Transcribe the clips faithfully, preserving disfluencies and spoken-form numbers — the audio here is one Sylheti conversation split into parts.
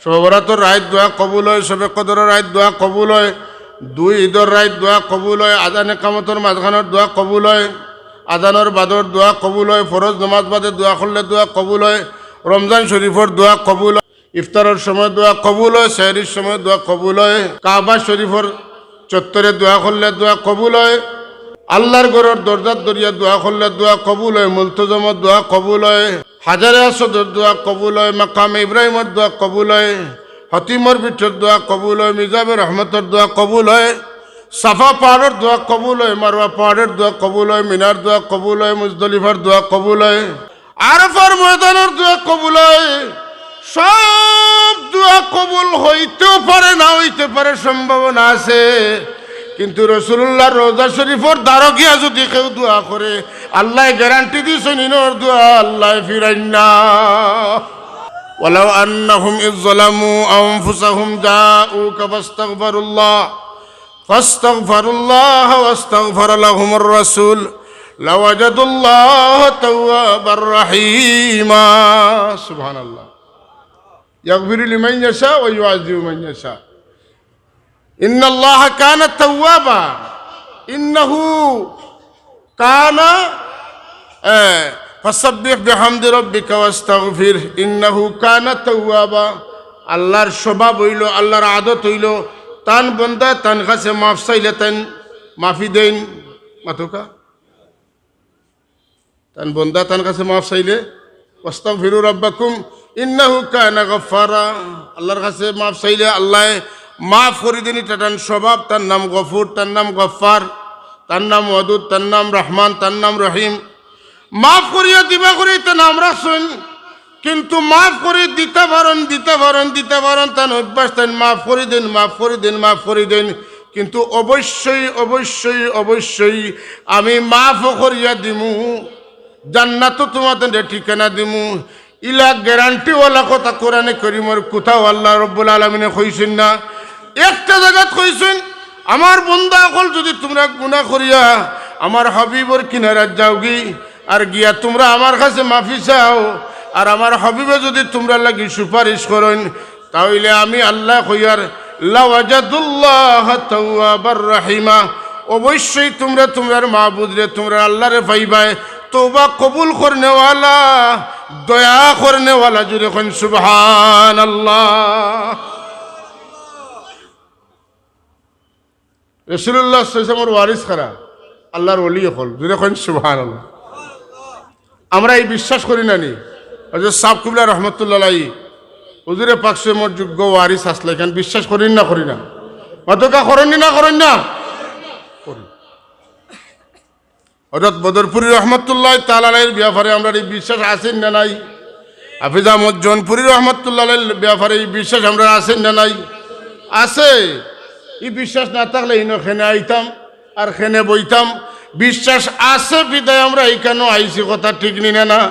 শবে বরাতর রাইত দোয়া কবুল অয়, শবে কদরর রাইত দোয়া কবুল অয়, দুই ইদর রাইত দোয়া কবুল অয়, আজান একামতর মাঝখানর দোয়া কবুল অয়, আজানর বাদর দোয়া কবুল অয়, ফরজ নমাজ বাদে দোয়া করলে দোয়া কবুল অয়, রমজান শরিফর দোয়া কবুল অয়, ইফতারর সময় দোয়া কবুল অয়, সেহরির সময় দোয়া কবুল অয়, কাবা শরিফর চত্বরে দোয়া করলে দোয়া কবুল অয়, আল্লার ঘরর দরজাত ধরিয়া দোয়া করলে দোয়া কবুল অয়, মুলতজমর দোয়া কবুল অয়, হাজারে আসওয়াদর দোয়া কবুল অয়, মাকামে ইব্রাহিমর দোয়া কবুল অয়, হতিমর ভিতরর দোয়া কবুল অয়, মিজাবে রহমতর দোয়া কবুল অয়, সাফা পাহাড়র দোয়া কবুল অয়, মারওয়া পাহাড়র দোয়া কবুল অয়, মিনার দোয়া কবুল অয়, মুজদলিফার দোয়া কবুল অয়, আরাফার ময়দানর দোয়া কবুল অয়। সব দোয়া কবুল অইতেও পারে, না অইতে পারে, সম্ভাবনা আছে। কিন্তু রাসুলুল্লাহর রওজা শরিফর দ্বারো গিয়া যুদি কেউ দোয়া করে, আল্লায় গ্যারান্টি দিছইন, ইনর দোয়া আল্লায় ফিরাইন না। ولو أنهم إذ ظلموا أنفسهم جاءوك فاستغفروا الله فاستغفروا الله واستغفر لهم الرسول لوجدوا الله توابا رحيما. سبحان الله. يغفر لمن يشاء ويعذب من يشاء. إن الله كان توابا. إنه كان, এ, فسبح بحمد ربك واستغفره إنه كان توابا. আল্লার স্বভাব অইলো, আল্লার আদত অইলো, তান বন্দা তান কাছে মাফ চাইলে তাইন মাফি দেইন। মাতউক্কা। তান বন্দা তান কাছে মাফ চাইলে, "واستغفروا ربكم إنه كان غفارا।" আল্লার কাছে মাফ চাইলে আল্লায় মাফ করি দেইন, ইটা তান স্বভাব, তান নাম গফুর, তান নাম গফফার, তান নাম ওয়াদুদ, তান নাম রহমান, তান নাম রহিম। মাফ করিয়া দিবা করি ইতা নাম রাখছইন, কিন্তু মাফ করি দিতা পারইন, দিতা পারইন, দিতা পারইন, তান অভ্যাস, তাইন মাফ করি দেইন, মাফ করি দেইন, মাফ করি দেইন। কিন্তু অবশ্যই, অবশ্যই, অবশ্যই আমি মাফও করিয়া দিমু, জান্নাতও তুমার তানরে ঠিকানা দিমু। ইলা গ্যারান্টিওয়ালা কথা কোরআনে করিমর কুথাও আল্লাহ রব্বুল আলামিনে কইছইন না। একটা জাগাত কইছইন, আমার বন্দা অকল যুদি তুমরা গুনা করিয়া আমার হাবিবর কিনারাত যাওগি, আর গিয়া তুমরা আমার কাছে মাফি চাও, আর আমার হাবিবে যুদি তুমরার লাগি সুপারিশ করইন, তা অইলে আমি আল্লায় কইয়ার, "লাওয়াজাদুল্লাহা তাওয়াবার রাহিমা।" অবশ্যই তুমরা তুমরার মাবুদরে, তুমরার আল্লারে পাইবায় তওবা কবুল করনেওয়ালা, দয়া করনেওয়ালা। জুরে কইন সুবহানাল্লাহ। রাসুলুল্লাহ সাল্লাল্লাহু আলাইহি ওয়াসাল্লামর ওয়ারিস কারা? আল্লার ওলি অকল। জুরে কইন সুবহানাল্লাহ। আমরা ই বিশ্বাস করি না নি? হযরত সাব কিবলা রহমতুল্লাহ আলাইহি, হুজুরে পাক সাল্লাল্লাহু আলাইহি ওয়াসাল্লামর যোগ্য ওয়ারিস আছলা, ইখান বিশ্বাস করি না, করি না? মাতউক্কা, করইন নি না করইন না? করি। হযরত বদরপুরী রহমতুল্লাহ তাআলা আলাইহির ব্যাপারে আমরার ই বিশ্বাস আছে না নাই? হাফিজ আহমদ জৌনপুরী রহমতুল্লাহ আলাইহির ব্যাপারে ই বিশ্বাস আমরার আছে না নাই? আছে। ই বিশ্বাস না থাকলে ইনো কেনে আইতাম আর কেনে বইতাম? বিশ্বাস আছে বিধায় আমরা ইখানো আইছি, কথা ঠিক নি না? না,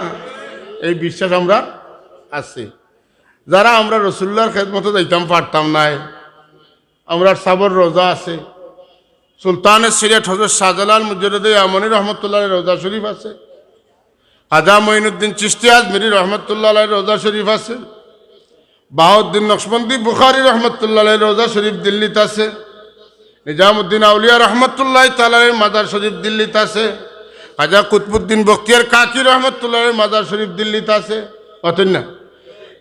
এই বিশ্বাস আমরার আছে। যারা আমরা রাসুলুল্লাহর খেদমতো যাইতাম পারতাম নায়, আমরার সাবর রওজা আছে, সুলতানে সিলেট হযরত শাহজালাল মুজাররদে ইয়ামনি রহমতুল্লাহ আলাইহির রওজা শরিফ আছে, খাজা মঈনুদ্দিন চিশতি আজমিরী রহমতুল্লাহ আলাইহির রওজা শরিফ আছে, বাহাউদ্দিন নকশবন্দি বুখারী রহমতুল্লাহ আলাইহির রওজা শরিফ দিল্লিত আছে, নিজামুদ্দিন আউলিয়া রহমতুল্লাহ তাআলা আলাইহির মাজার শরিফ দিল্লিত আছে, খাজা কুতবুদ্দিন বখতিয়ার কাকি রহমতুল্লাহ আলাইহির মাজার শরিফ দিল্লিত আছে। অতএব না,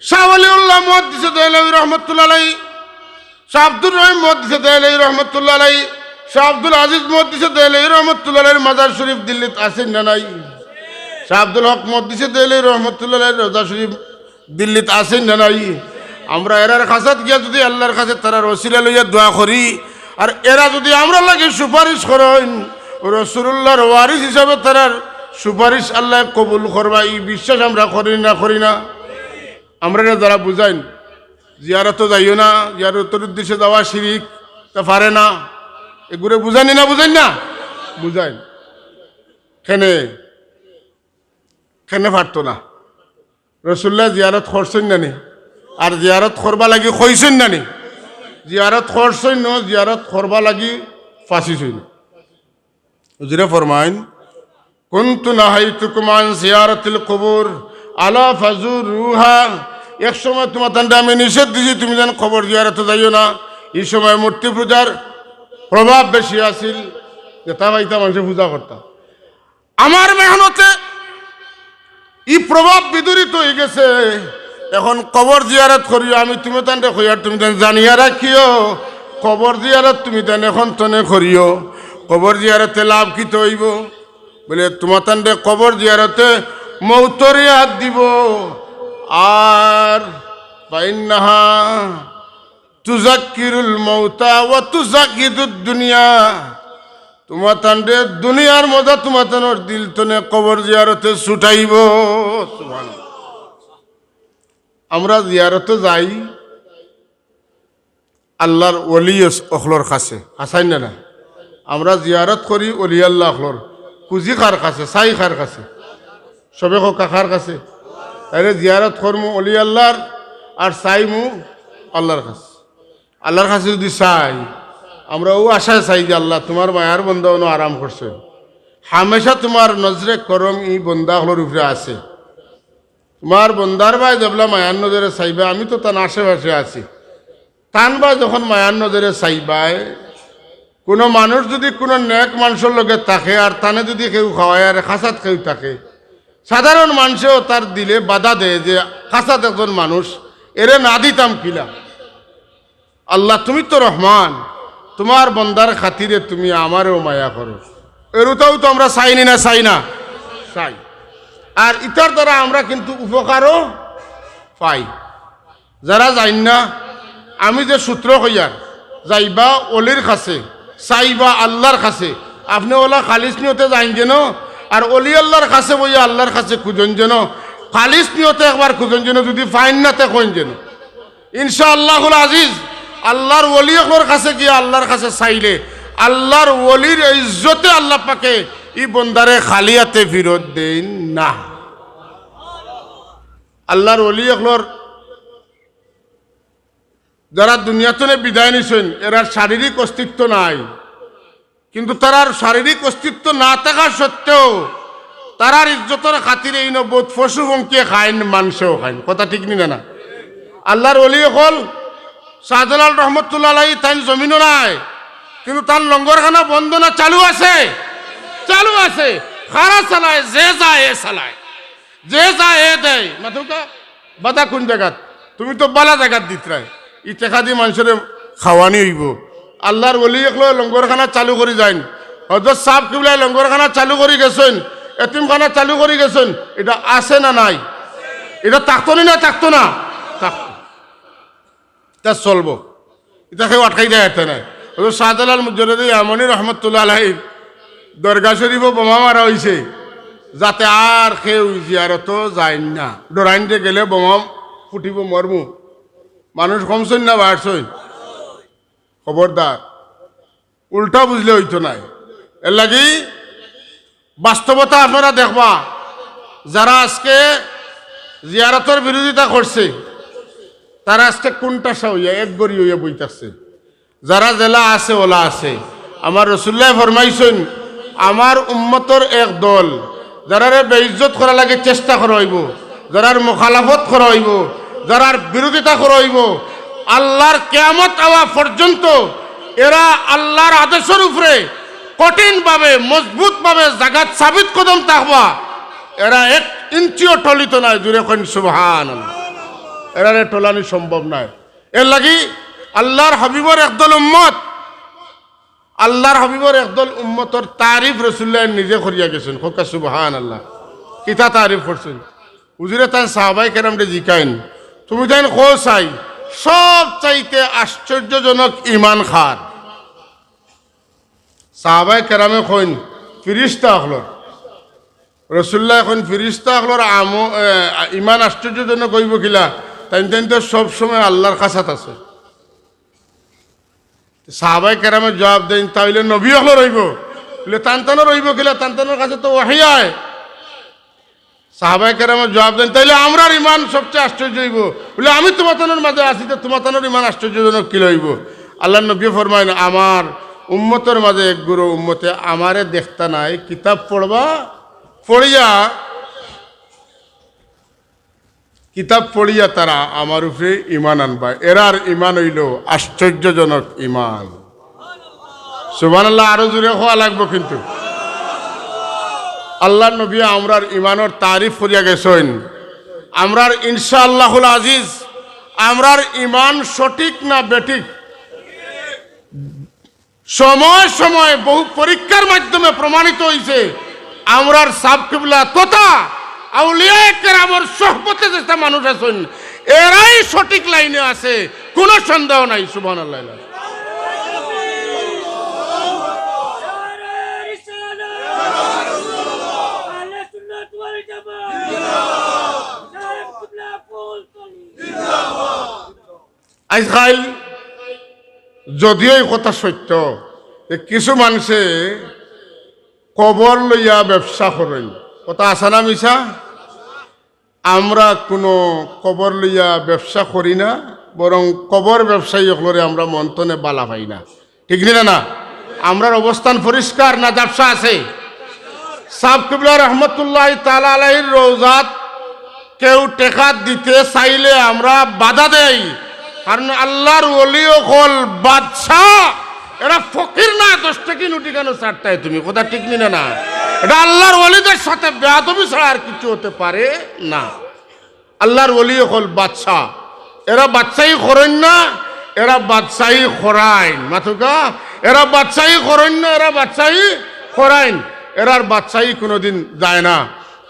শাহ ওয়ালিউল্লাহ মুহাদ্দিসে দেহলভী রহমতুল্লাহ আলাইহি, শাহ আব্দুর রহিম মুহাদ্দিসে দেহলভী রহমতুল্লাহ আলাইহি, শাহ আব্দুল আজিজ মুহাদ্দিসে দেহলভী রহমতুল্লাহ আলাইহির মাজার শরিফ দিল্লিত আছে না নাই? শাহ আব্দুল হক মুহাদ্দিসে দেহলভী রহমতুল্লাহ আলাইহির রওজা শরিফ দিল্লিত আছে না নাই? আমরা এরার কাছাত গিয়া যুদি আল্লার কাছে তারার ওসিলা লইয়া দোয়া করি, আর এরা যুদি আমরার লাগি সুপারিশ করইন, রাসুলুল্লাহর ওয়ারিস হিসাবে তারার সুপারিশ আল্লায় কবুল করবা, ই বিশ্বাস আমরা করি না, করি না? আমরারে যারা বুঝাইন, "জিয়ারতো যাইও না, জিয়ারতর উদ্দেশ্যে যাওয়া শিরিক, তা পারে না", এগুরে বুঝাইন নি না, বুঝাইন না? বুঝাইন। কেনে? কেনে পারতো না? রাসুলুল্লায় জিয়ারত করছইন না নি? আর জিয়ারত করবা লাগি কইছইন না নি? জিয়ারত করছইন না, জিয়ারত করবা লাগি ফাঁসিছইন। হুজুরে ফরমাইন, "কুনতু নাহাইতুকুম আন জিয়ারাতিল কুবুর, আলা ফাজুরুহা।" এক সময় তুমাতানরে আমি নিষেধ দিছি, তুমি যেন কবর জিয়ারতো যাইও না। ই সময় মূর্তি পূজার প্রভাব বেশি আছিল, যেটা পাইতা মানষে পূজা করতা। আমার মেহনতে ই প্রভাব বিদূরিত অইগেছে। এখন কবর জিয়ারত করিও, আমি তুমাতানরে কইয়ার, তুমি যেন জানিয়া রাখিও, কবর জিয়ারত তুমি যেন এখন তনে করিও। কবর জিয়ারতে লাভ কিতা অইবো? বলে, তুমাতানরে কবর জিয়ারতে মউতর ইয়াদ দিবো, আর ফাইন্নাহা তুযাক্কিরুল মাউতা ওয়া তুযাহিদুদ দুনিয়া। তুমাতানরে দুনিয়ার মজা তুমাতানর দিল তনে কবর জিয়ারতে ছুটাইবো। সুবহানাল্লাহ। আমরা জিয়ারতো যাই আল্লার ওলি অকলর কাছে, হাছা নি না? আমরা জিয়ারত করি ওলি আল্লা অকলর। খুজি কার কাছে, চাই কার কাছে? সবে কউক্কা কার কাছে? আরে জিয়ারত করমু ওলি আল্লার, আর চাইমু আল্লার কাছে। আল্লার কাছে যুদি চাই, আমরা অউ আশায় চাই যে, "আল্লা, তুমার মায়ার বন্দা অনো আরাম করছে, হামেশা তুমার নজরে করম ই বন্দা অকলর উপরে আছে। তুমার বন্দার বায় যেবলা মায়ার নজরে চাইবা, আমি তো তান আশেপাশে আছি, তান বায় যখন মায়ার নজরে চাইবায়, কুনু মানুষ যুদি কুনু নেক মানষর লগে থাকে আর তানে যুদি কেউ খাওয়ায় আর খাছাত কেউ থাকে, সাধারণ মানষেও তার দিলে বাধা দেয় যে খাছাত একজন মানুষ, এরে না দিতাম কিলা? আল্লা, তুমি তো রহমান, তুমার বন্দার খাতিরে তুমি আমারেও মায়া করো।" এরুতাও তো আমরা চাই নি না, চাই না? চাই। আর ইতার দ্বারা আমরা কিন্তু উপকারও পাই। যারা যাইন না, আমি যে সূত্র কইয়ার, যাইবা অলির কাছে, চাইবা আল্লার কাছে, আপনে অউলা খালিস নিয়তে যাইন যেন, আর অলি আল্লার কাছে বইয়া আল্লার কাছে খুজইন যেন, খালিস নিয়তে একবার খুজইন যেন, যুদি পাইন না তে কইন যেন। ইনশাআল্লাহুল আজিজ, আল্লার অলি অকলর কাছে গিয়া আল্লার কাছে চাইলে, আল্লার অলির ইজ্জতে আল্লা পাকে ই বন্দারে খালি আতে ফিরত দেইন না। আল্লার অলি অকলর যারা দুনিয়া তনে বিদায় নিছইন, এরার শারীরিক অস্তিত্ব নাই, কিন্তু তারার শারীরিক অস্তিত্ব না থাকা সত্ত্বেও তারার ইজ্জতর খাতিরে ইনো বউত পশু পঙ্খিয়ে খাইন, মানষেও খাইন। কথা ঠিক নি না? না, আল্লার অলি অকল শাহজালাল রহমতুল্লাহ আলাইহি তাইন জমিনো নাই, কিন্তু তান লঙ্গরখানা বন্ধ না, চালু আছে, চালু আছে। কারা চালায়? যে যায় এ চালায়, যে যায় এ দেয়। মাতউক্কা, বাধা কুন জাগাত? তুমি তো বালা জাগাত দিতরায়। ই টেকা দি মানষরে খাওয়ানি অইবো। আল্লার অলি অকলে লঙ্গরখানা চালু করি যাইন। হজরত সাব কিবলায় লঙ্গরখানা চালু করি গেছইন, এতিমখানা চালু করি গেছইন। ইটা আছে না নাই? ইটা থাকতো নি না থাকতো না? থাকতো। ইটা চলবো, ইটা কেউ আটকাইতা পারতা নায়। হজরত শাহজালাল মুজাররদে ইয়ামনি রহমতুল্লাহ আলাইহির দরগা শরীফো বোমা মারা অইছে, যাতে আর কেউ জিয়ারতো যাইন না। ডরাইন যে গেলে বোমা ফুটিবো, মরমু। মানুষ কমছইন না বাড়ছইন? খবরদার, উল্টা বুঝলে অইতো নায়। এরলাগি বাস্তবতা আপনারা দেখবা, যারা আজকে জিয়ারতর বিরোধিতা করছে, তারা আজকে কুনটাসা অইয়া, এক গড়ি অইয়া বই থাকছে। যারা যেলা আছে, অলা আছে। আমার রসুল্লায় ফরমাইছইন, আমার উম্মতর এক দল, যারারে বেইজ্জত করার লাগি চেষ্টা করা অইবো, যারার মুখালাফত করা অইবো, যারার বিরোধিতা করা অইবো, আল্লার কিয়ামত আওয়া পর্যন্ত এরা আল্লার আদেশর উপরে কঠিনভাবে, মজবুতভাবে জাগাত সাবিত কদম থাকবা। এরা এক ইঞ্চিও টলিতো নায়। জুরে কইন সুবহানাল্লাহ। এরারে টলানি সম্ভব নায়। এরলাগি আল্লার হাবিবর একদল উম্মত, আল্লার হাবিবর একদল উম্মতর তারিফ রসুল্লায় নিজে করিয়া গেছইন। কউক্কা সুবহানাল্লাহ। কিতা তারিফ করছইন? হুজুরে তান সাহাবায়ে কেরামরে জিকাইন, "তুমি তাইন কও চাই, সবচাইতে আশ্চর্যজনক ইমান কার?" সাহাবায়ে কেরামে কইন, "ফিরিস্তা অকলর।" রসুল্লায় কইন, "ফিরিস্তা অকলর আমো-, এ, ইমান আশ্চর্যজনক অইবো কিলা? তাইন তাইন তো সব সময় আল্লার খাছাত আছে।" সাহাবায়ে কেরামে জুয়াব দেইন, "তা অইলে নবী অকলর অইবো?" বলে, "তান তানর অইবো কিলা? তান তানর কাছে তো ওহী আয়।" সাহাবায়ে কেরামে জুয়াব দেইন, "তাইলে আমরার ইমান সবচেয়ে আশ্চর্য অইবো।" বলে, "আমি তুমাতানর মাঝে আছি, তে তুমাতানর ইমান আশ্চর্যজনক কিলা অইবো?" আল্লার নবী ফরমাইন, "আমার উম্মতর মাঝে এক গুরু উম্মতে আমারে দেখতা নায়, কিতাব পড়বা, পড়িয়া কিতাব পড়িয়া তারা আমার উপরে ঈমান আনবা। এরার ঈমান অইলো আশ্চর্যজনক ঈমান। সুবহানাল্লাহ, আরো জোরে কওয়া লাগবো কিন্তু। আল্লাহর নবী আমরার ঈমানর তারিফ করিয়া গেছইন। আমরার ইনশাআল্লাহুল আজিজ, আমরার ঈমান সঠিক না বেঠিক, সময় সময় বহু পরীক্ষার মাধ্যমে প্রমাণিত অইছে। আমরার সাব কিবলা তথা আউলিয়ায়ে কেরামর সোহবতে যেতা মানুষ আছইন, এরাউ সঠিক লাইনে আছে, কুনু সন্দেহ নাই। সুবহানাল্লাহ। আইজকাইল যদিও ই কথা সত্য যে কিছু মানষে কবর লইয়া ব্যবসা করইন, কথা হাছা না মিছা? আমরা কুনু কবর লইয়া ব্যবসা করি না, বরং কবর ব্যবসায়ী অকলরে আমরা মন থনে বালা পাই না, ঠিক নি না? না, আমরার অবস্থান পরিষ্কার না ঝাপসা আছে? সাব কিবলা রহমতুল্লাহি তাআলা আলাইহির রওজাত কেউ টেকা দিতে চাইলে আমরা বাধা দেই, কারণ আল্লাহর ওলি অকল বাদশা, এরা ফকির না। দশ টেকি নুটি কেনে ছাড়তায় তুমি, কথা ঠিক নি না? না, এটা আল্লাহর ওলিদের সাথে বেয়াদবি ছাড়া আর কিছু হতে পারে না। আল্লাহর ওলি অকল বাদশা, এরা বাদশাই করইন না, এরা বাদশাই করাইন। মাতুক্কা, এরা বাদশাই করইন না, এরা বাদশাই করাইন। এরার বাদশাই কুনুদিন যায় না।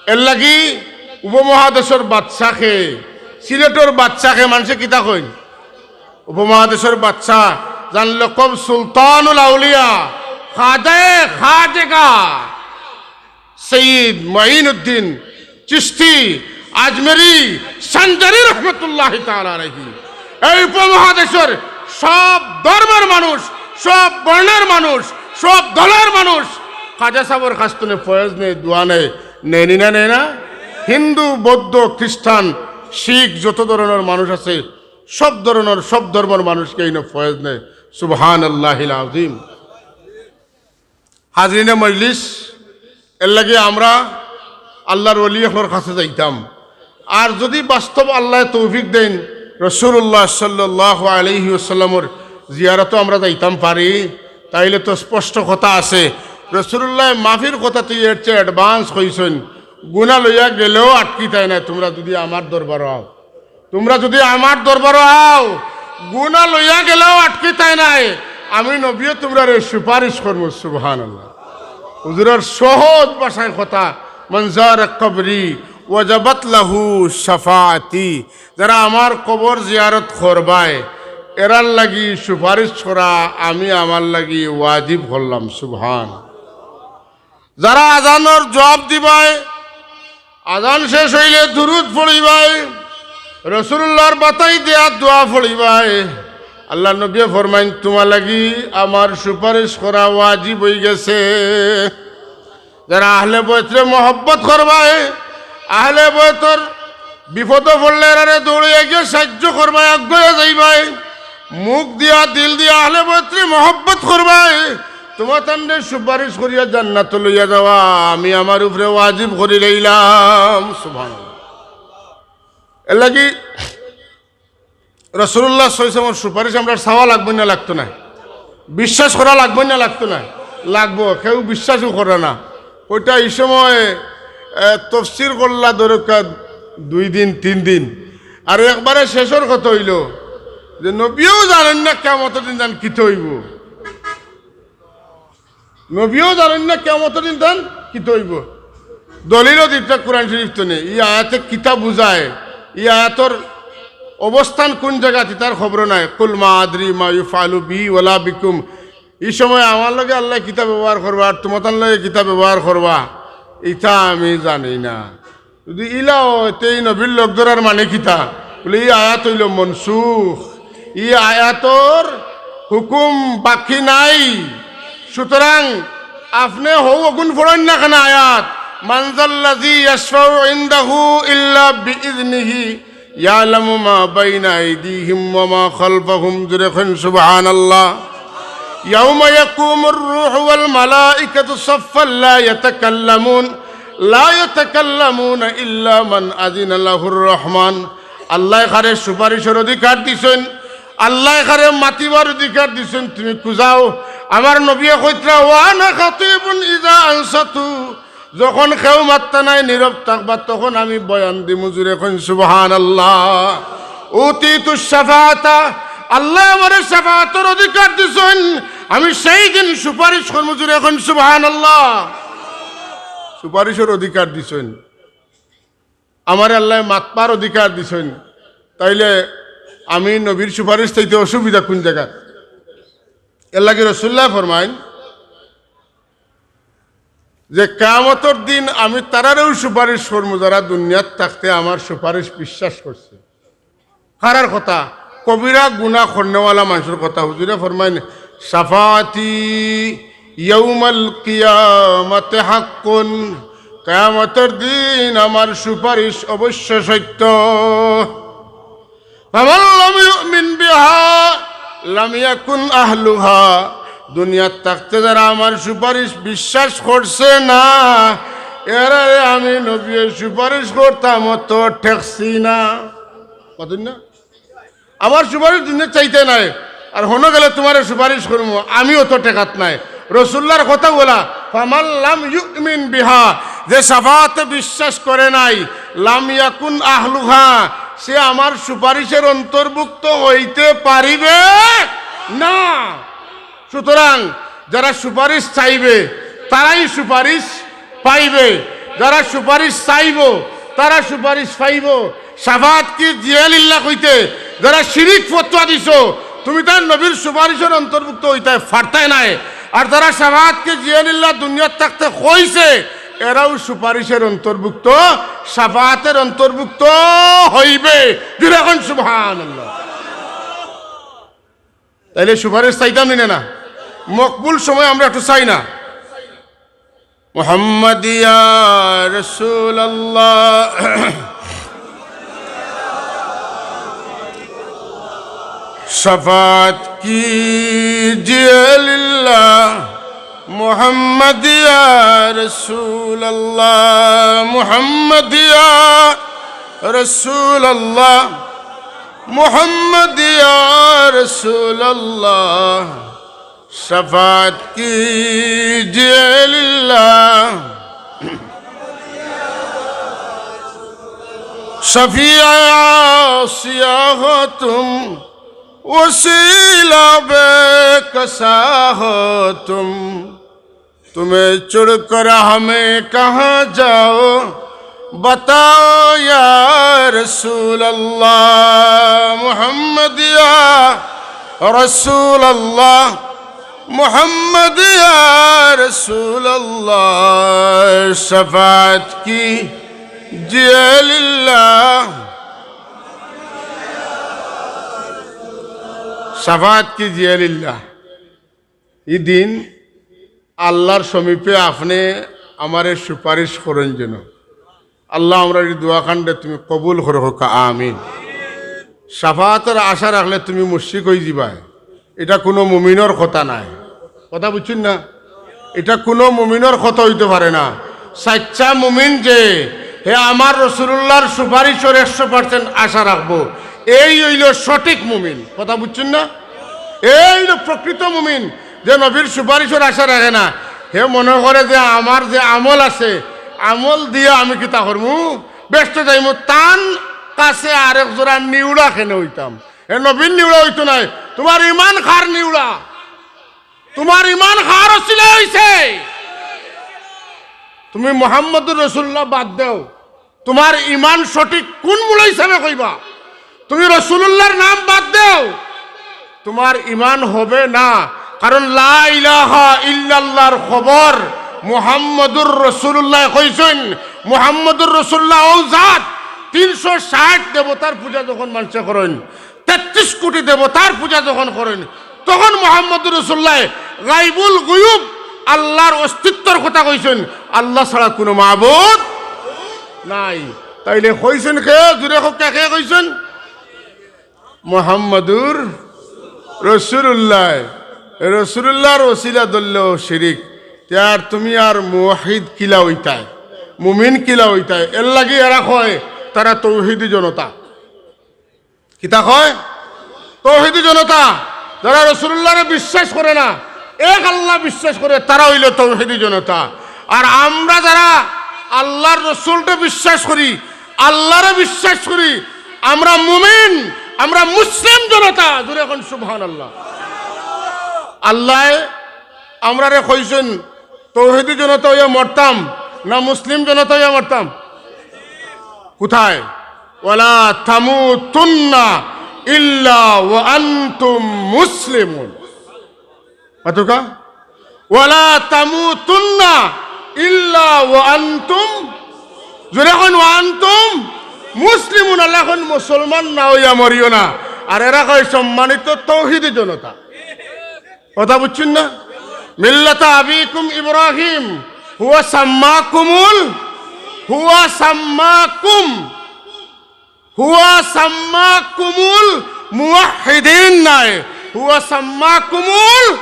এরলাগি উপমহাদেশর বাদশাকে, সিলেটর বাদশাকে মানষে কিতা কইন? উপমহাদেশর বাদশা, যান লকব সুলতানুল আউলিয়া, খাজায়ে খাজেগা, সৈয়দ মঈনুদ্দিন চিশতি আজমেরি সানজারি রহমতুল্লাহি তাআলা আলাইহি। এই উপমহাদেশর সব ধর্মর মানুষ, সব বর্ণর মানুষ, সব দলর মানুষ খাজা সাবর কাছ থনে ফয়েজ নেয়, দোয়া নেয়, নেয় নি না, নেয় না? হিন্দু, বৌদ্ধ, খ্রিস্টান, শিখ, যত ধরনর মানুষ আছে, সব ধরনর, সব ধর্মর মানুষকে ইনো ফয়েজ নেয়। সুবহানাল্লাহিল আজিম। হাজিরিনে মজলিস, এরলাগি আমরা আল্লাহর ওলি অকলর কাছে যাইতাম। আর যদি বাস্তব আল্লায় তৌফিক দেইন, রাসূলুল্লাহ সাল্লাল্লাহু আলাইহি ওয়াসাল্লামর জিয়ারতো আমরা যাইতাম পারি, তাইলে তো স্পষ্ট কথা আছে। রাসূলুল্লায় মাফির কথা তো এর চেয়ে advance কইছইন, গুনা লইয়া গেলেও আটকিতায় নায়, তোমরা যদি আমার দরবারো আও। তোমরা যদি আমার দরবারো আও, গুনা লইয়া গেলেও আটকিতায় নায়, আমি নবীয়ে তোমরারে সুপারিশ করমু। সুবহানাল্লাহ। হুজুরর সহজ ভাষায় কথা, "মান জারা কবরি ওয়াজাবাত লাহু শাফাআতি।" যারা আমার কবর জিয়ারত করবায়, এরার লাগি সুপারিশ করা আমি আমার লাগি ওয়াজিব করলাম। সুবহান। যারা আজানর জবাব দিবায়, আজান শেষ অইলে দুরুদ পড়িবায়, রাসূলুল্লাহর বাতাই দেয়া দোয়া পড়িবায়, আল্লাহর নবীয়ে ফরমাইন, "তুমার লাগি আমার সুপারিশ করা ওয়াজিব অইগেছে।" যারা আহলে বয়তরে মহব্বত করবায়, আহলে বয়তর বিপদো পড়লে এরারে দৌড়াইয়া গিয়া সাহায্য করবায়, আগুয়াইয়া যাইবায়, মুখ দিয়া, দিল দিয়া আহলে বয়তরে মহব্বত করবায়, তুমাতানরে সুপারিশ করিয়া জান্নাতো লইয়া যাওয়া আমি আমার উপরে ওয়াজিব করি লইলাম। সুবহানাল্লাহ। এরলাগি রাসূলুল্লাহ সাল্লাল্লাহু আলাইহি ওয়াসাল্লামর সুপারিশ আমরার চাওয়া লাগবো না লাগতো না? বিশ্বাস করা লাগবো না লাগতো না? লাগবো। কেউ বিশ্বাসও করে না। ওইটা এই সময়, এ, তফসির করলা দরকার দুই দিন, তিন দিন। আর একবারে শেষর কথা অইলো যে নবীও জানইন না কিয়ামতর দিন তান কিতা অইবো। নবীও জানইন না কিয়ামতর দিন তান কিতা অইবো। দলিলও দিতা কোরআন শরীফ থনে। ই আয়াতে কিতা বুঝায়, ই আয়াতর অবস্থান কুন জাগাত, ইতার খবরও নাই। "কুল মা আদরি মা ইউফআলু বি ওয়ালা বিকুম।" ই সময় আমার লগে আল্লায় কিতা ব্যবহার করবা আর তুমাতান লগে কিতা ব্যবহার করবা, ইতা আমি জানি না। যদি ইলা অয়, তে ই নবীর লগ ধরার মানে কিতা? বুলে, ই আয়াত অইলো মনসুখ, ই আয়াতর হুকুম বাকি নাই। সুতরাং আপনে হউ অগুন পড়ইন না কেনে আয়াত, "মান যাল্লাযী ইয়াশফাউ ইনদাহু ইল্লা বিইজনিহি, ইয়ালামু মা বাইনা আইদিহিম ওয়া মা খালফাহুম।" জোরে কইন, "সুবহানাল্লাহ।" "ইয়াউমা ইয়াকুমুর রূহু ওয়াল মালাইকাতু সাফফান লা ইয়াতাকাল্লামুন।" لا يتكلمون إلا من أذن له الرحمن। আল্লায় কারে সুপারিশর অধিকার দিছইন, আল্লায় কারে মাতিবার অধিকার দিছইন, তুমি কুজাও। আমার নবীয়ে কইতরা, "وأنا خطيب إذا أنصتوا।" যখন কেউ মাততা নায়, নীরব থাকবা, তখন আমি বয়ান দিমু। জুরে কইন সুবহানাল্লাহ। أوتيت الشفاعة, আল্লায় আমারে শাফাআতর অধিকার দিছইন, আমি সেই দিন সুপারিশ করমু। জুরে কইন সুবহানাল্লাহ। সুপারিশর অধিকার দিছইন, আমারে আল্লায় মাতবার অধিকার দিছইন, তাইলে আমি নবীর সুপারিশ চাইতে অসুবিধা কুন জাগাত? এরলাগি রাসুলুল্লায় ফরমাইন যে, "কিয়ামতর দিন আমি তারারেউ সুপারিশ করমু, যারা দুনিয়াত থাকতে আমার সুপারিশ বিশ্বাস করছে।" কারার কথা? কবিরা গুনা করনেওয়ালা মানষর কথা। হুজুরে ফরমাইন, "শাফাআতি ইয়াউমাল কিয়ামাতি হাক্কুন।" কিয়ামতর দিন আমার সুপারিশ অবশ্য সত্য। "ফামান লাম ইউমিন বিহা লাম ইয়াকুন আহলুহা।" দুনিয়াত থাকতে যারা আমার সুপারিশ বিশ্বাস করছে না, এরারে আমি নবীয়ে সুপারিশ করতাম অত ঠেকছি না। মাতইন না? আমার সুপারিশ দুনিয়াত চাইতে নায়, আর হনো গেলে তুমারে সুপারিশ করমু, আমি অত ঠেকাত নায়। রাসুলুল্লাহর কথা বলা, "ফামান লাম ইউমিন বিহা", যে শাফাআতে বিশ্বাস করে নাই, "লাম ইয়াকুন আহলুহা", সে আমার সুপারিশের অন্তর্ভুক্ত হইতে পারিবে না। সুতরাং যারা সুপারিশ চাইবে, তারাই সুপারিশ পাইবে। যারা সুপারিশ চাইবো, তারা সুপারিশ পাইবো। শাফাআত কি জিয়া লিল্লাহ কইতে, যারা শিরিক ফতোয়া দিছো, তুমি তার নবীর সুপারিশের অন্তর্ভুক্ত হইতায় পারতায় নায়। আর যারা শাফাআত কি জিয়া লিল্লাহ দুনিয়াত থাকতে কইছে, এরাও সুপারিশের অন্তর্ভুক্ত, শাফাআতের অন্তর্ভুক্ত হইবে। জুরে কইন সুবহানাল্লাহ। তাইলে সুপারিশ চাইতাম নি না? মকবুল সময় আমরা একটু চাই না? محمد يا رسول الله، شفاعت کیجئے للہ۔ محمد یا رسول اللہ، محمد یا رسول اللہ، محمد یا رسول اللہ، شفاعت کیجئے للہ۔ شفیع آسیا ہو تم، وسیلہ بے کسا ہو تم، تمہیں چھوڑ کر ہمیں کہاں جاؤ، بتاؤ یا رسول اللہ۔ محمد یا رسول اللہ، محمد یا رسول اللہ، شفاعت کیجئے للہ۔ شفاعت کیجئے للہ۔ ই দিন আল্লাহর সমীপে আপনে আমারে সুপারিশ করইন যেন। আল্লাহ, আমরার ই দোয়াখানরে তুমি কবুল করো, কউক্কা আমিন। শাফাআতর আশা রাখলে তুমি মুশরিক অইযিবায়, ইটা কুনু মুমিনর কথা নায়। কথা বুঝছইন না? ইটা কুনু মুমিনর কথা অইতে পারে না। সাচ্চা মুমিন যে, হে আমার রাসুলুল্লাহর সুপারিশর একশো percent আশা রাখবো, এই অইলো সঠিক মুমিন। কথা বুঝছইন না? এই অইলো প্রকৃত মুমিন, যে নবীর সুপারিশর আশা রাখে না। হে মনে করে যে আমার যে আমল আছে, আমল দিয়া আমি কিতা করমু, বেহেস্তো যাইমু, তান কাছে আরেক জোড়া নিউড়া কেনে অইতাম। হে নবীর নিউড়া অইতো নায়, তুমার ইমান কার নিউড়া? তুমার ইমান কার উছিলায় অইছে? তুমি মুহাম্মদুর রাসুলুল্লাহ বাদ দেও, তুমার ইমান সঠিক কুন মৌলবী সাবে কইবা? তুমি রাসুলুল্লাহর নাম বাদ দেও, তুমার ইমান হবে না। কারণ লা ইলাহা ইল্লাল্লাহর খবর মুহাম্মদুর রাসুলুল্লায় কইছইন। মুহাম্মদুর রাসুলুল্লাহ অউ জাত, তিনশো ষাইট দেবতার পূজা যখন মানষে করইন, তেত্রিশ কোটি দেবতার পূজা যখন করইন, তখন মুহাম্মদুর রাসুলুল্লায় গাইবুল গুয়ুব আল্লাহর অস্তিত্বর কথা কইছইন, আল্লাহ ছাড়া কুনু মাবুদ নাই। তাইলে কইছইন কে? জুরে কউক্কা, কে কইছইন? মুহাম্মদুর রাসুলুল্লায়। রাসুলুল্লাহর উছিলা ধরলেও শিরিক, তে আর তুমি আর মুওয়াহহিদ কিলা অইতায়? মুমিন কিলা অইতা, এরলাগি এরা কয় তারা তৌহিদি জনতা। কিতা কয়? তৌহিদি জনতা। যারা রাসুলুল্লাহরে বিশ্বাস করে না, এক আল্লাহ বিশ্বাস করে, তারা অইলো তৌহিদি জনতা। আর আমরা যারা আল্লাহর রসুলরে বিশ্বাস করি, আল্লাহরে বিশ্বাস করি, আমরা মুমিন, আমরা মুসলিম জনতা। জোরে কইন সুবহানাল্লাহ। আল্লায় আমরারে কইছইন তৌহিদি জনতা অইয়া মরতাম না মুসলিম জনতা অইয়া মরতাম? কোথায়? "ওয়ালা তামুতুন্না ইল্লা ওয়া আনতুম মুসলিমুন।" মাতুক্কা? "ওয়ালা তামুতুন্না ইল্লা ওয়া আনতুম।" জোরে কইন, "ওয়া আনতুম মুসলিমুন।" আল্লায় কইন, "মুসলমান না অইয়া মরিও না।" আর এরা কয় সম্মানিত তৌহিদি জনতা। কথা বুঝছইন না? "মিল্লাতা আবিকুম ইব্রাহিম, হুয়া সাম্মাকুমুল, হুয়া সাম্মাকুম, হুয়া সাম্মাকুমুল মুওয়াহহিদিন নায়, হুয়া সাম্মাকুমুল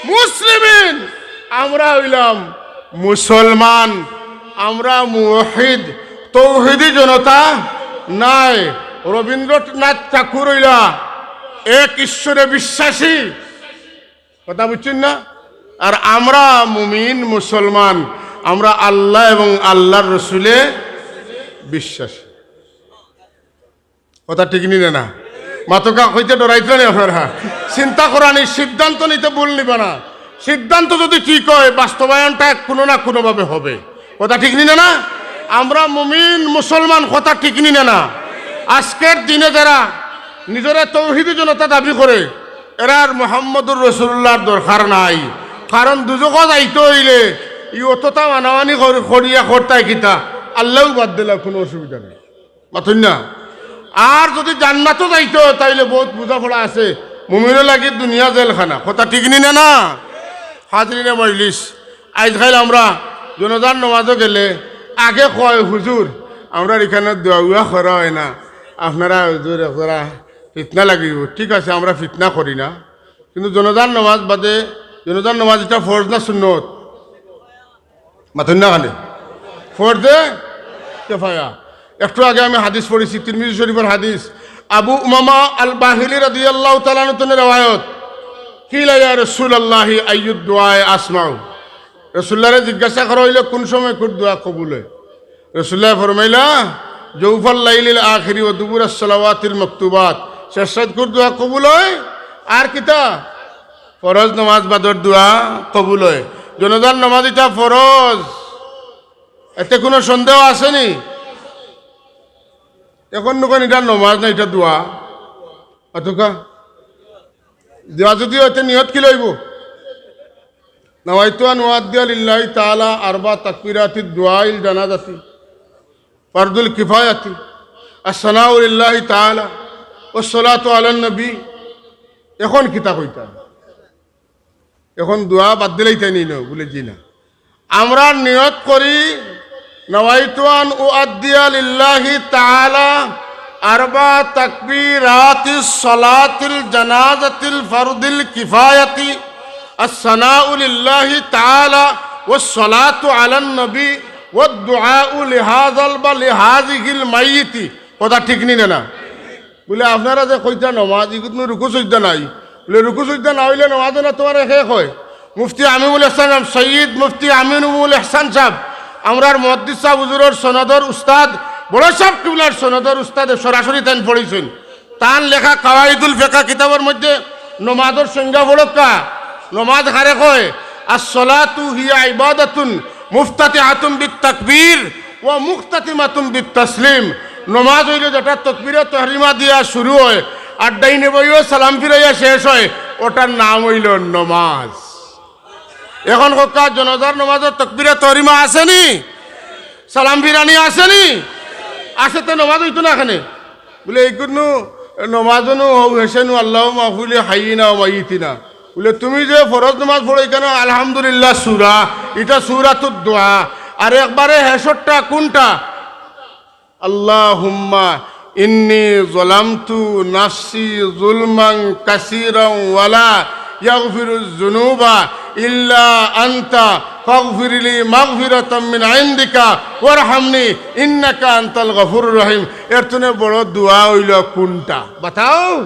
মুসলিমিন।" আমরা অইলাম মুসলমান, আমরা মুওয়াহহিদ, তৌহিদি জনতা নায়। রবীন্দ্রনাথ ঠাকুর অইলা এক ঈশ্বরে বিশ্বাসী। কথা বুঝছইন না? আর আমরা মুমিন মুসলমান, আমরা আল্লাহ এবং আল্লাহর রসুলে বিশ্বাসী। কথা ঠিক নি না? মাতুক্কা, কইতে ডরাইতরা নি আপনারা? চিন্তা করা নি, সিদ্ধান্ত নিতে ভুল নিবা না। সিদ্ধান্ত যদি ঠিক হয়, বাস্তবায়নটা কোনো না কোনোভাবে হবে। কথা ঠিক নি না? আমরা মুমিন মুসলমান, কথা ঠিক নি না? আজকের দিনে যারা নিজরে তৌহিদি জনতা দাবি করে, এরার মোহাম্মদুর রসুলুল্লাহর দরকার নাই। কারণ দুজখো যাইতে অইলে ই অততা মানামানি কর-, করিয়া করতায় কিতা? আল্লাহও বাদ দিলা, কোনো অসুবিধা নাই। মাতইন না? আর যদি জান্নাতো যাইতে অয়, তাইলে বউত বুঝাপড়া আছে। মুমিনর লাগি দুনিয়া জেলখানা। কথা ঠিক নি না? হাজিরিনে মজলিস, আইজকাইল আমরা জনাজার নমাজো গেলে আগে কয়, "হুজুর, আমরার ইখানো দোয়া উয়া করা অয় না, আপনারা হুজুর একজরা ফিতনা লাগিবো।" ঠিক আছে, আমরা ফিতনা করি না, কিন্তু জনাজার নমাজ বাদে, জনাজার নমাজ ইটা ফরজ না সুন্নত? মাতইন না কেনে? ফরজে কেফায়া। একটু আগে আমি হাদিস পড়ছি, তিরমিজি শরীফর হাদিস, আবু উমামা আল বাহিলি রাদিয়াল্লাহু তাআলা আনহু তনে রেওয়ায়ত, "কিলা ইয়া রাসূলাল্লাহি আইয়ুদ দুআই আসমাউ?" রাসুলুল্লাহরে জিজ্ঞাসা করা অইলো, "কোন সময় কুর দোয়া কবুল অয়?" রাসুলুল্লায় ফরমাইলা, "জৌফাল লাইলিল আখিরি ওয়া দুবুরাস সালাওয়াতিল মাকতুবাত।" শেষ রাইত কুর দোয়া কবুল অয়। আর কিতা? ফরজ নমাজ বাদর দোয়া কবুল অয়। জনাজার নমাজ ইটা ফরজ, এতে কোনো সন্দেহ আছে নি? এখন নু কইন ইটা নমাজ না, ইটা দোয়া। মাতুক্কা? দোয়া যদি অয় তে নিয়ত কিলা অইবো? নাওয়াইতু আন উআদ্দিয়া লিল্লাহি তাআলা আরবা তাকবীরাতিদ দুআইল জানাজাতি ফারদুল কিফায়াতি, আসসানাউ লিল্লাহি তাআলা, ওয়াসসালাতু আলান নবী। এখন কিতা কইতা? এখন দোয়া বাদ দিলাইতায় নি নু? বুলে, "জি না।" আমরা নিয়ত করি, "নাওয়াইতু আন উআদ্দিয়া লিল্লাহি তাআলা আরবা তাকবীরাতিস সালাতিল জানাজাতিল ফারদিল কিফায়াতি, আসসানাউ লিল্লাহি তাআলা ওয়াস সালাতু আলান নবী ওয়াদ দুআউ লিহাযাল বা লিহাযিহিল মাইয়িতি।" কথা ঠিক নি না? বুলে, "আপনারা যে কইতা নমাজ, ইগুত নু রুকু সইজদা নাই।" বুলে, "রুকু সইজদা না অইলে নমাজ অয় না, তুমার একে কয়।" মুফতি আমিনুল ইহসান সাব, সৈয়দ মুফতি আমিনুল ইহসান সাব, আমরার মুহাদ্দিস সাব হুজুরর সনদর উস্তাদ, বড় সাব কিবলার সনদর উস্তাদে সরাসরি তাইন পড়ছইন। তান লেখা কাওয়াইদুল ফিকহ কিতাবর মধ্যে নমাজর সংজ্ঞা পড়উক্কা, নমাজ কারে কয়? "আস-সালাতু হিয়া ইবাদাতুন মুফতাতিহাতুন বিত তাকবীর ওয়া মুখতাতিমাতুন বিত তাসলিম।" নমাজ অইলো যেটা তকবীরে তহরিমা দিয়া শুরু অয় আর ডাইনে বাঁয়ে সালাম ফিরাইয়া শেষ অয়, ওটার নাম অইলো নমাজ। এখন কউক্কা, জনাজার নমাজর তকবীরে তহরিমা আছে নি? সালাম ফিরানি আছে নি? আছে তে নমাজ অইতো না কেনে? বুলে, "ইগুত নু নমাজ নু হউ হেশে নু আল্লাহুম্মা গফির লি হাইয়িনা ওয়া মাইয়িতিনা।" বুলে, "তুমি যে ফরজ নমাজ পড়ো, ইখানো আলহামদুলিল্লাহ সূরা, ইটা সূরাতুদ দোয়া, আর একবারে হেশরটা কুনটা?" "আল্লাহুম্মা ইন্নী যালামতু নাফসি যুলমান কাসীরান ওয়া লা ইয়াগফিরুয যুনুবা ইল্লা আনতা ফাগফিরলি মাগফিরাতাম মিন ইনদিকা ওয়ারহামনি ইন্নাকা আনতাল গাফুরুর রহিম। এর তনে বড় দোয়া অইলো কুনটা? বাতাও।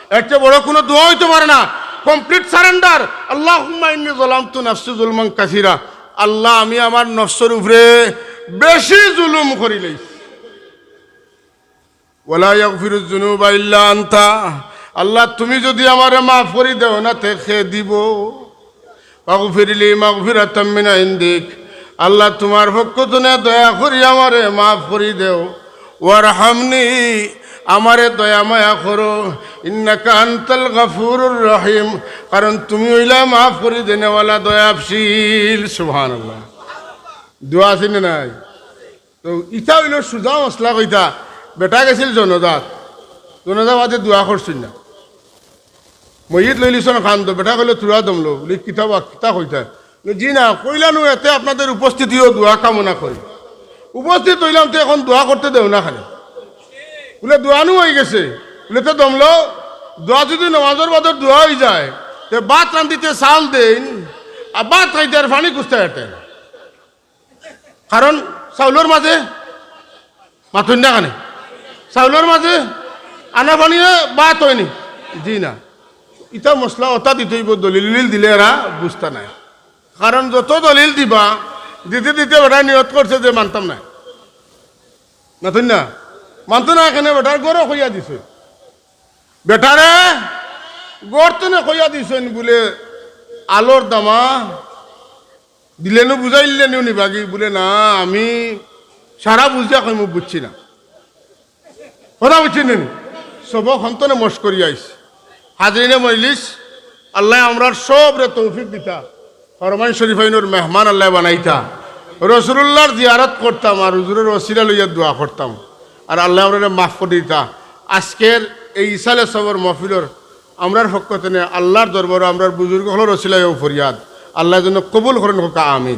এর চেয়ে বড় কুনু দোয়া অইতো পারে না। Complete surrender। আল্লাহুম্মা ইন্নী যালামতু নাফসি যুলমান কাসীরা। আল্লাহ, আমি আমার নফসর উপরে বেশি জুলুম করিলাইছি। ওয়ালা ইয়াগফিরুয যুনুবা ইল্লা আনতা। আল্লাহ, তুমি যুদি আমারে মাফ করি দেও না, তে কে দিবো? ফাগফিরলি মাগফিরাতাম মিন ইনদিক। আল্লাহ, তুমার পক্ষ তনে দয়া করি আমারে মাফ করি দেও। ওয়ারহামনি, আমারে দয়া মায়া করো। ইন্নাকা আনতাল গাফুরুর রহিম, কারণ তুমি অইলা মাফ করি দেনেওয়ালা, দয়াশীল। সুবহানাল্লাহ। দোয়া আছে না নাই? তো ইটা অইলো সুজা মসলা কইতা। বেটা গেছিল জনাজাত, জনাজা বাদে দোয়া করছইন না। মইয়িত লইলিছইন কান্দো, বেটা কইলো, "তুরা দমলো।" বুলে, "কিতা বা, কিতা কইতা?" বুলে, "জি না, কইলা নু এতে আপনাদের উপস্থিতিও দোয়া কামনা করি। উপস্থিত অইলাম, তে এখন দোয়া করতে দেও না খালি।" বুলে, "দোয়া নু অইগেছে।" বুলে, "তে দমলো, দোয়া যুদি নমাজর বাদর দোয়া অইযায়, তে ভাত রান্ধিতে চাউল দেইন, আর ভাত খাইতে আর পানি খুজতে পারতেন।" কারণ চাউলর মাঝে, মাতইন না কেনে? চাউলর মাঝে আনা পানিয়ে ভাত অয়নি? জি না। ইতা মসলা অতা দিতে অইবো, দলিল উলিল দিলে এরা বুঝতা নায়। কারণ যত দলিল দিবা, দিতে দিতে বেটায় নিয়ত করছে যে মানতাম নায়। মাতইন না? মানতো নায় কেনে? বেটার ঘরো কইয়া দিছে। বেটারে ঘর তনে কইয়া দিছইন বুলে, "আলর দামা দিলে নু বুঝাইলে নু নিবাগি?" বুলে, "না, আমি সারা বুঝিয়া কইমু, বুঝছি না।" কথা বুঝছইন নি? সবক হন্তনে মশ করি আইস। হাজিরিনে মজলিস, আল্লায় আমরার সবরে তৌফিক দিতা, হরমাইন শরীফাইনর মেহমান আল্লায় বানাইতা, রসুলুল্লাহর জিয়ারত করতাম আর হুজুরর ওসিলা লইয়া দোয়া করতাম, আর আল্লায় আমরারে মাফ করি দিতা। আজকের এই ইসালে সবর মহফিলর আমরার পক্ষ তনে আল্লাহর দরবারো আমরার বুজুর্গ অকলর ওসিলায়ও ফরিয়াদ, আল্লায় যেন কবুল করইন, কউক্কা আমিন।